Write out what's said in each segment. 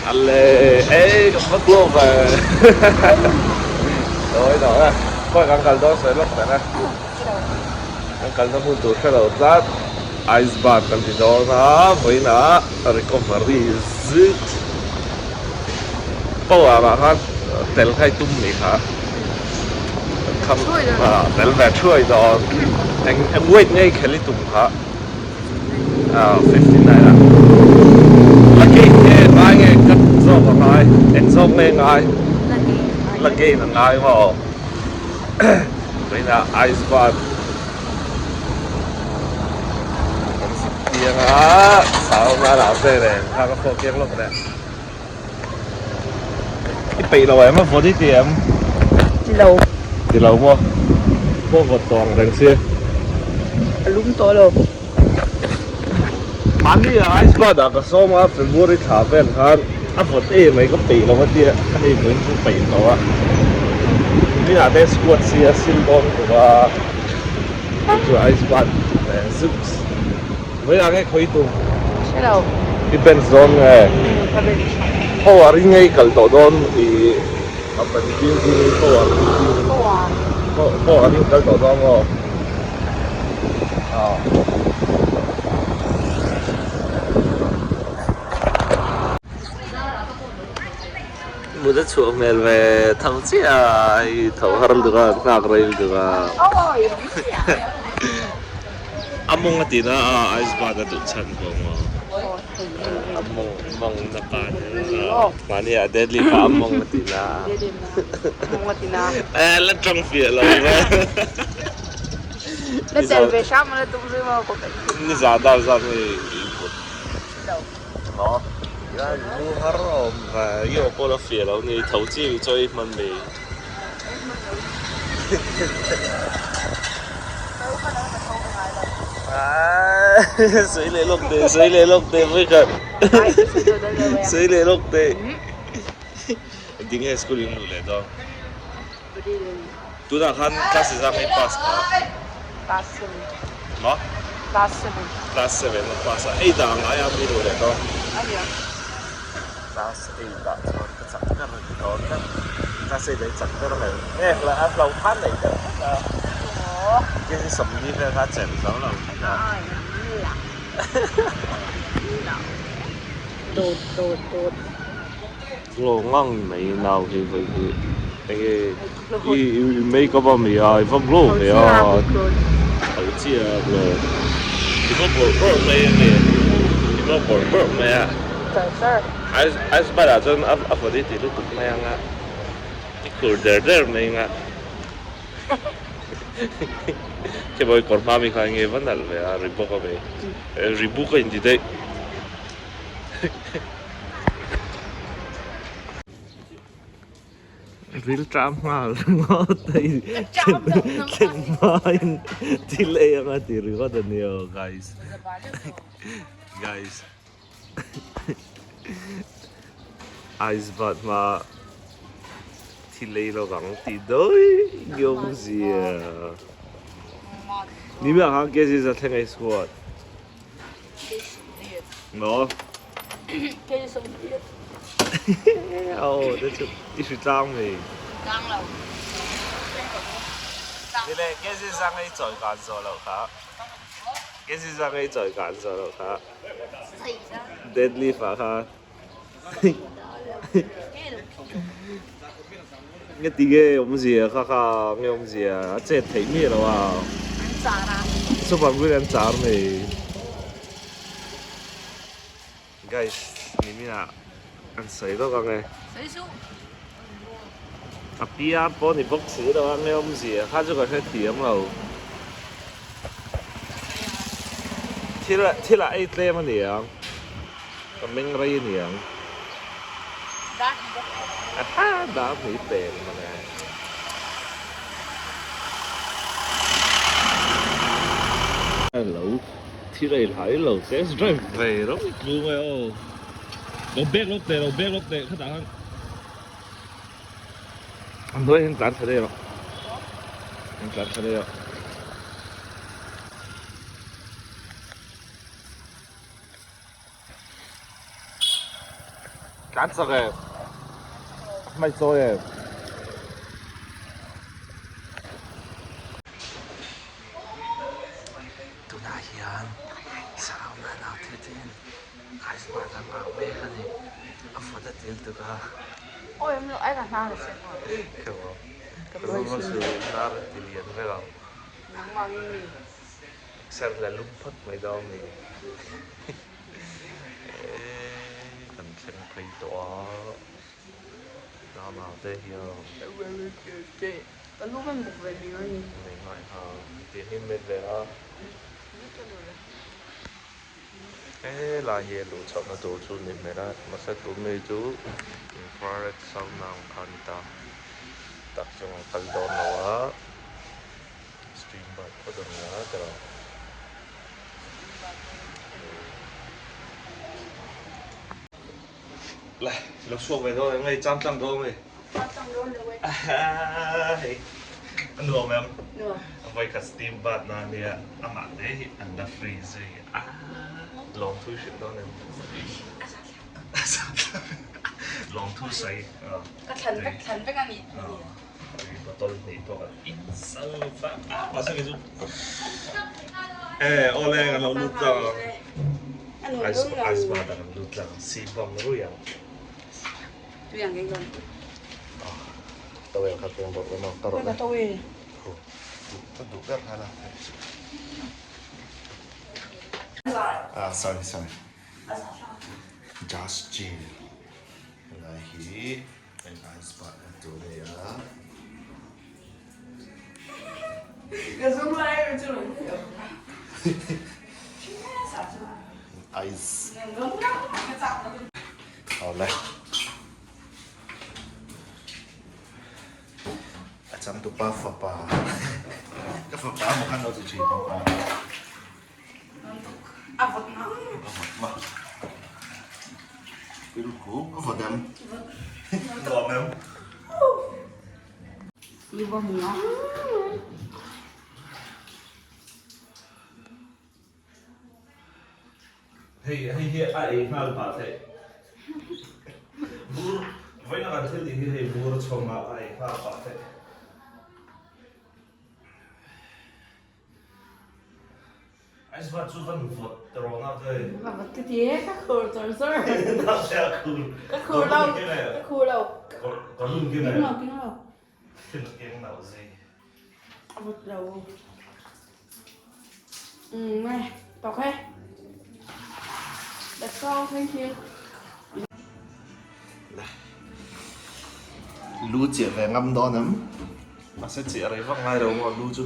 Ale ei ka va glow ve Dawi dawi a khawi kan kal dawn sawi lawk teh na kan kal na hmun tur hrelo tlat ice bath kan ti dawn a vawiinah recovery zut power ah khan tel kha i tum nih kha kham tel ve thuai dawn eng eng weight nge i khel i tum kha. 59 a la gain nge ngai nge cut zawk a ngai eng zawk nge ngai la gain a ngai maw vawiinah ice bath kan zuk piang a sauna lah vel em kha ka fawh kiang lawk leh i peih lo em a vawt i ti em ti lo ti lo maw pawh vawt tawh ang reng sia a lum tawh lo mahni ah ice bath ah ka sawm a February thla vel khan a vawt em mai ka peih lo a tia hei vawiin chu peih tawh a niminah te squat sia sil dawn tuk a chu ice bath leh zuks Vawiinah nge khawi tum? Hre lo. I bench dawn nge? Umm ka bench. Power in nge i kal tawh dawn i a body building in power building in Power. Power in kal tawh dawn maw? Aw. Mut a chhuah hmel ve tho chiah a hei tho har lutuk a nghak rei lutuk a. A mawng a tihna a ice bath a duh chhan pawh maw a mawng mawng na pa mahni ah deadlift ah a mawng a tihna a la tawng fiah lo ve nizan dar zat nge i put maw mu har awm ve i aw pawh la fiah lo ni tho chi chaw i hman mai. Sawi leh lawk teh, sawi leh lawk teh vawi khat. Sawi leh lawk teh. Engtin nge school in luh leh dawn? Tunah khan class exam hi pass kha. Class 7. Maw? Class 7. Class 7 a pass a. Eight ah ngai a mi luh leh dawn. Ania. Class 8 ah chuan ka chak ber a ni dawn tlat. Class 8 ah i chak ber a ngaih nge a hlo khan nei deuh tlat a. Kg 40 vel kha a chen zo lo tlat a. Dawt dawt dawt. Glow ngang mai nau hi vawi hi enge i make up a mi a i va glow ve a. Tho chiah a glow. I va bawrh bawrh mai a mi i va bawrh bawrh mai a. Ice ice bath ah chuan a vawt i ti lutuk mai ang a i khur der der mai ang a khi bawi kawr hma mi kha enge va nalh ve a Reebok a mi Reebok a inti daih. Ril ṭam nghal ringawt a i thlen hmain thil ei anga ti ringawt a ni aw guys guys. Ice bath hma thil ei lo vang tih dawi awmzia ni miah khan kg za thleng ei squat maw aw te chu i hri tlang mai ni le kg za ngei chawi kan zawh loh kha. Kesi zang ei chawi kan zawh loh kha deadlift ah khan nge ti nge awmzia kha kha nge awmzia a chet theih miah lo a super green an char mai guys nimin ah an sawi lawk ang e a piar pawh ni bawk si lo a nge awmzia kha chu ka hrethiam lo. Thil thil ah ei tlem a ni ang ka meng rei a ni ang aha dar hmui peng mawle. Hello thil ei hlai lo test drive ve rawng tlung e aw lo bag lawk teh lo bag lawk teh khatah khan a hnuai hian tlan thla daih rawh an tlan thla daih rawh. Tlan chak e. Hmai chawi e. Tunah hian Sauna naute ten ice bath an lak mek a ni. A vawt a til tuk a. Awi em lo ai ka hnar a sen aw. Ka lu chu hnar a ti lian vek ang. Nangmah ngin mi. Ser la lum phawt mai dawn ni. Eee kan thleng phei tawh a. Nana te hian. Ka lu hman bawk ve mi a ni. Nei ngai ha. Tih hlim met ve a. He lai hi a luh chhohna tur chu ni hmel a, mahse tun mi chu infrared sauna ang kha a ni ta tak chuan a kal dawn lo a, steam bath phawt a ni a tiraw. Le lo chhuak ve dawn em hei cham tlang dawn em hei. Cham tlang dawn lo e. Hei a nuam em? Nuam. Vawikhat steam bath na ania amah te hi an la free zui a lawmthu hrilh dawn em? A zat thlak. A zat thlak. Lawmthu sawi. Ka thlan vek thlan vek a ni. Tui bottle hnih pawh kan in salva a mahse kei chu e awle kan lo lut tlang ang ice ice bath ah kan lut tlang ang si bam rui ang tui ang kei chuan towel kha keng bawk emaw ka rawh ka towel ka duh ber kha la ah sorry sorry just chill helai hi Eng ice bath en tur a nia. Ice. Awle. A changtupa fapa. Ka fapa maw khan lo ti thin bawk a. A vawt ma. A vawt ma. Pilku a vawt em? Nuam em? Ni bawm nga. Hei hei hi a ei nghal pah theih. Bur vawiin a kan thil tih hi hei bur chhawm ah a ei nghal pah theih. Ice bath chu van vawt rawh na te. A vawt ka ti e, ka khur chawr chawr. Na te a khur. Ka khur lo, ka khur lo. Ka lung keng e. Keng lo, keng lo. Thil keng lo zai. A vawt lo. Ngai, tawk e. Let's go, thank you. Lu chiah ve ngam dawn em? Mahse chiah rei vak ngai lo maw lu chu.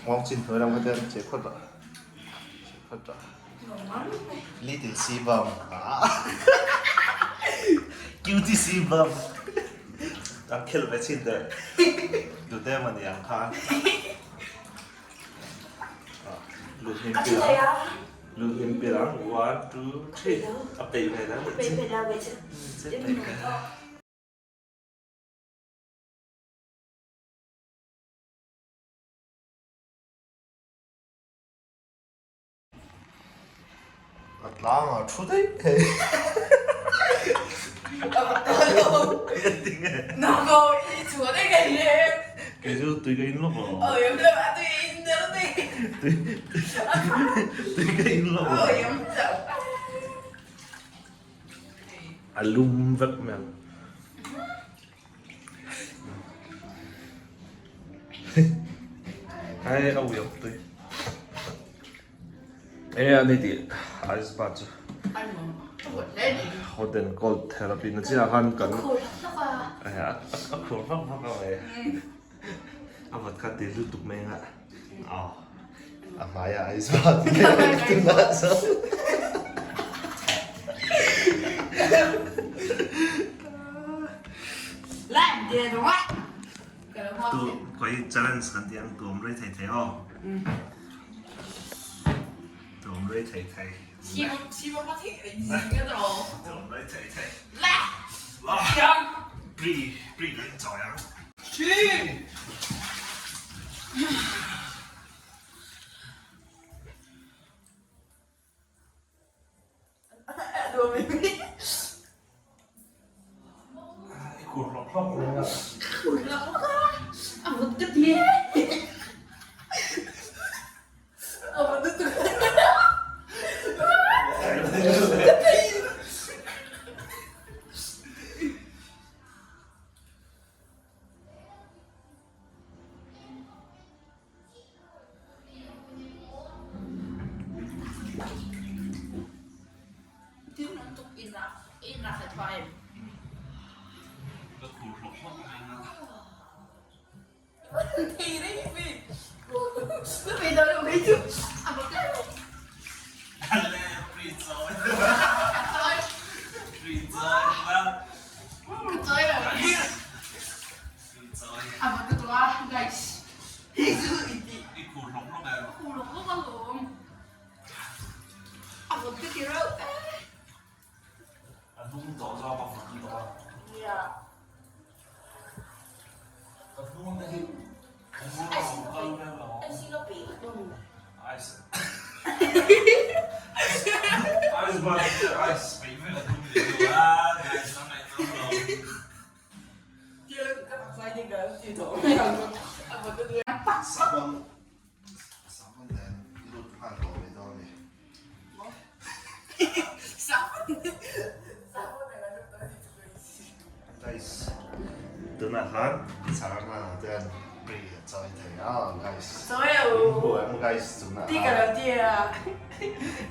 Ngawng chin hnuai lam kha te an chiah phawt a. Chiah phawt a. Little sea bum. Cutie sea bum. An khel ve chin deuh. Dute mawni ang khan. Lut hlim pil ang. Lut hlim pil ang. One, two, three. A peih ve la. Peih ve la ve chu. Peih ve la. A tlang a thu daih thei. Kei chu tui ka in lawk lo. Tui ka in lawk lo. A lum vek mai ang. Hei a uiawk tui. E a ni tih ice bath chu hot and cold therapy na chiah khan kan a khur vak vak a mai a vat kha ti lutuk mai anga aw a hmaiah ice bath tunah chuan Tu khawi challenge kan tih ang tuam rei thei thei aw. Tuam rei thei thei. Tuam rei thei thei. Pri pri kan chawi ang. tha em? Ka khur hlawk hlawk mai a. Thei reng mi. Ka pe dawn lo mai chu. A bawk lo. Ale ri chawi. Ri chawi la. Ka chawi lo. Ri chawi. A bawk ka tua guys. Hei chu i ti. I khur hlawk hlawk em? Ka khur hlawk hlawk alawm. A vawt ka ti reuh e. A hnung tawh zawk a vawt tawh a. Nia. Ka hnung te hi ka hnung a awm kal reng lo. Ai si ka pe ka tum. Ice. Ice bar ice peih vel a tum leh lo a. Guys a ngaihnawm lo. Tiang ka taksa hi ka ti tawh mai ang chu. A vawt ka ti. Sabon Sabon nen lut nghal tawh mai dawn a ni. Guys tunah khan Sarah te an pre a chawi thei a guys in hmu em guys tunah khan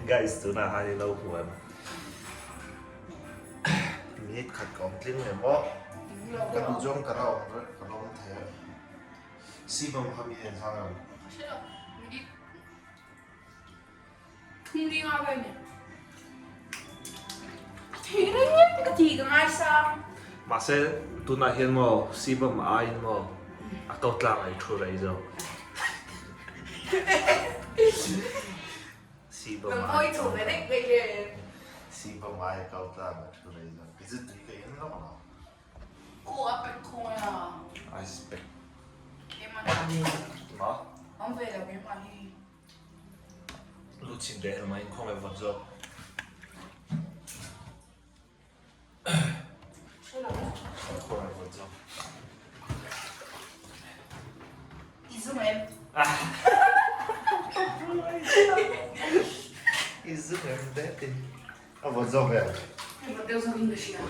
Guys tunah khan in lo hmu em. Minute khat ka awm tling lem aw ka duh zawng ka la awm reng ka la awm thei a Sibawm kha mi en hang ang. Thung ling a vel ni. A thei reng ka ti ka ngaisang. Mahse tunah hian maw Sibawm aiin maw a ko tlang a i thu rei zawk. Sibawm Nang pawh i thu ve reng mai le. Sibawm ai a ko tlang a thu rei zawk. Kei chu tui ka in lawk lo. Khu a pek khung a. Ice pack. Keimah hi. Ma? Awm ve lo keimah hi. Lu chhin teh helmah in khawngaih vawt zawk. Khawngaih vawt zawk. I zum em? I zum em det in. A vawt zawk em? Hei vawt deuh zawk in ka hria.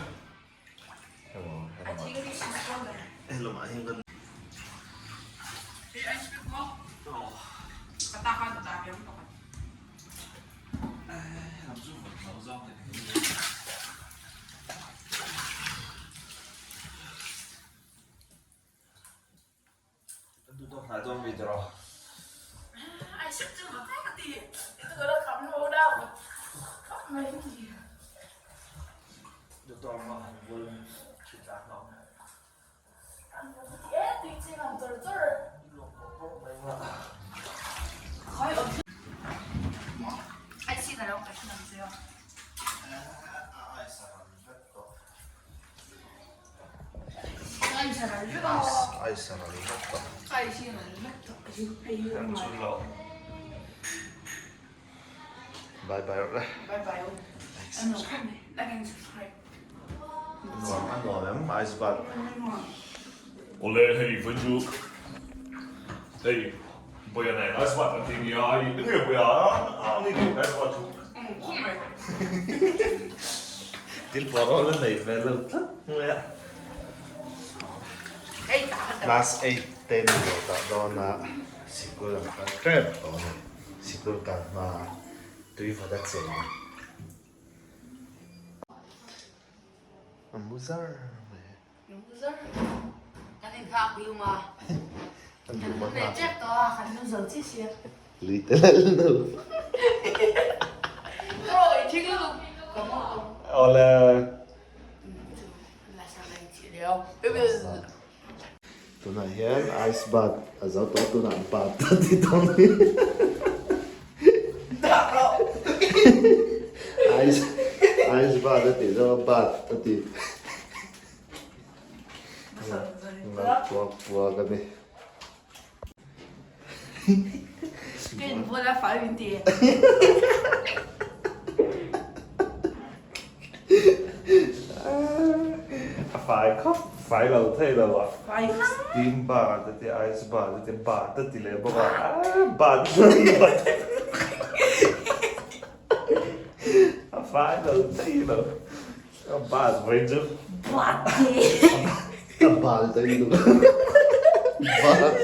Bye bye rawh le. Bye bye u. Like and subscribe. Nuam a nuam em ice bath. Awle hei vawi chu hei Bawia nen ice bath an ti nia hei enge Bawia a ni tih ice bath chu. Thil pawh la nei ve lo tlat mai a. Class 8 te ni lo tah dawn a sikul an kal tep tawh a ni. Sikul kal hma tui vawt a cheng a. A mu zar mai. A mu zar. Kan inthak bium a. Kan duh leh tep tawh a, kan nu zo chiah sia. Lui te lal nu. Aw, i thing lutuk. Ka mu ang. Awle. Tunah hian ice bath a zo tawh tunah bath a ti dawn a ni. Ice ice bath a ti zo a bath a ti. Ngal puak puak a ni. Ka inbual a fai min ti e. A fai khawp fai lo thei lo a. Fai Steam bath a ti ice bath a ti bath a ti leh bawk a bath bath a fai lo thei lo a bath mai chu Bath a bal daih lo bath.